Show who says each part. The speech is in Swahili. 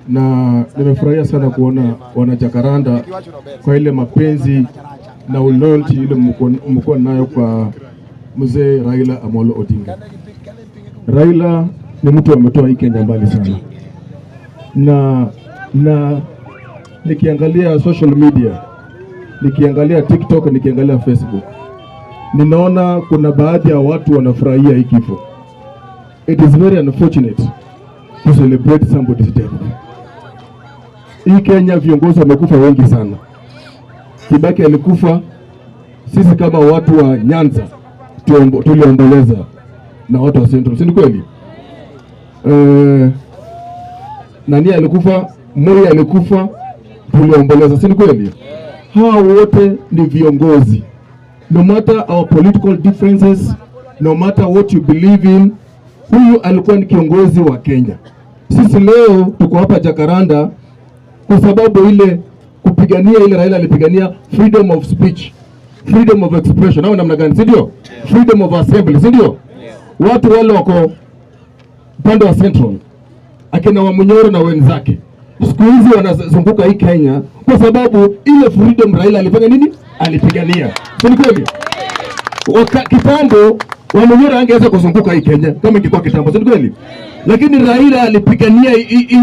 Speaker 1: Na nimefurahia sana kuona wanajakaranda kwa ile mapenzi na loyalty ile mko nayo kwa mzee Raila Amolo Odinga. Raila ni mtu ametoa hii Kenya mbali sana, na nikiangalia social media, nikiangalia TikTok, nikiangalia Facebook, ninaona kuna baadhi ya watu wanafurahia hii kifo. It is very unfortunate to celebrate somebody's death. Hii Kenya viongozi wamekufa wengi sana. Kibaki alikufa, sisi kama watu wa Nyanza tuliomboleza na watu wa Central, si ni kweli? Nani alikufa? Moi alikufa, tuliomboleza, si ni kweli? Hawa wote ni viongozi. No matter our political differences, no matter what you believe in, huyu alikuwa ni kiongozi wa Kenya. Sisi leo tuko hapa Jacaranda kwa sababu ile kupigania ile Raila alipigania freedom of speech, freedom of expression, au namna gani, si ndio? Freedom of assembly, si ndio? Watu wale wako upande wa Central, akina Wamunyoro na wenzake, siku hizi wanazunguka hii Kenya kwa sababu ile freedom Raila alifanya nini? Alipigania, si ni kweli? Kitambo Wamunyoro angeweza kuzunguka hii Kenya kama ingekuwa kitambo, si ni kweli? Lakini Raila alipigania hii nchi.